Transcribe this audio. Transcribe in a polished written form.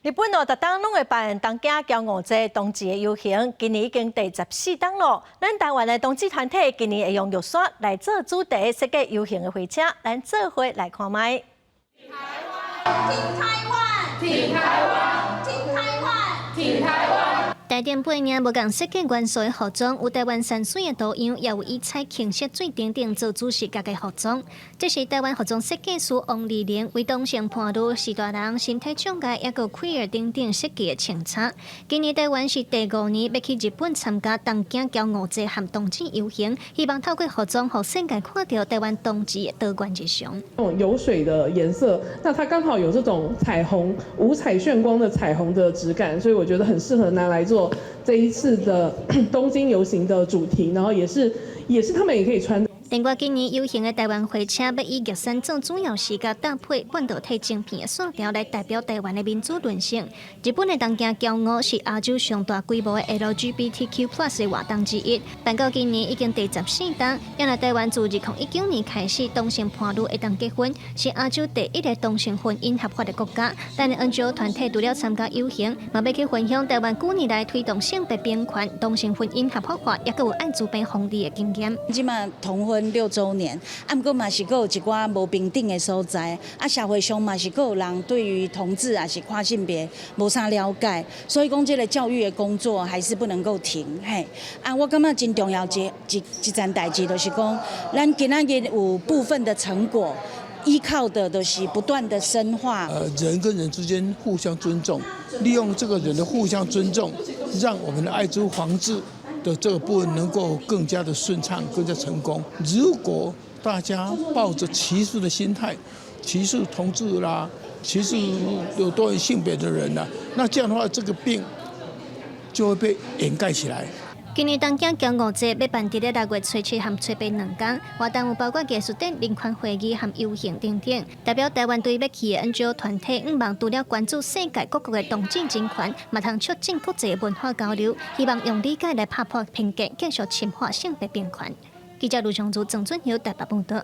日本哦，逐冬攏會辦東京驕傲節同志的遊行，今年已經第14冬囉。咱台灣的同志團體今年會用玉山來做主題設計遊行的火車，咱做伙來看覓。挺台灣，挺台灣，挺台灣，挺台灣。台頂背領無仝設計元素的服裝，有台灣山水的圖樣，也有以彩虹色水等等做主視覺的服裝。這是台灣服裝設計師王麗玲為同性伴侶、序大人、身體障礙抑閣 queer 等等設計的穿插。今年台灣是第五年欲去日本參加東京驕傲節和同志遊行，希望透過服裝，予世界看著台灣同志的多元日常。有水的顏色，那它剛好有這種彩虹、五彩炫光的彩虹的質感，所以我覺得很適合拿來做這一次的東京遊行的主題，然後也是他們也可以穿。另外，今年遊行的台灣火車欲以玉山做主要視覺搭配半導體晶片的線條來代表台灣的民主論述。日本的東京驕傲是亞洲上大規模的 LGBTQ+ 的活動之一，辦到今年已經第14冬。原來台灣自2019年開始，同性伴侶會當結婚，是亞洲第一个同性婚姻合法的國家。咱的 NGO 團體除了參加遊行，嘛欲去分享台灣幾年來推動性別平權、同性婚姻合法化，抑閣有愛滋病防治的經驗。這馬同婚6週年，啊，毋過嘛是閣有一寡無平等的所在，啊，社會上嘛是閣有人對於同志抑是跨性別無啥了解，所以講這个教育的工作還是不能夠停，嘿。啊，我感覺真重要一一件代誌，就是講，咱今仔日有部分的成果，依靠的都是不斷的深化。人跟人之間互相尊重，利用這個人的互相尊重，讓我們的艾滋防治的這個部分能夠更加的順暢，更加成功。如果大家抱着歧視的心態，歧視同志啦，歧視有多元性別的人啦，那這樣的話，這個病就會被掩蓋起來。今年東京驕傲節欲辦佇咧6月初7和初82天，活動有包括藝術展、人權會議和遊行等等。代表台灣隊欲去的 NGO 團體，向望除了關注世界各國的同志人權，嘛通促進國際文化交流，希望用理解來拍破偏見，繼續深化性別平權。記者盧長祖、鄭俊友台北報道。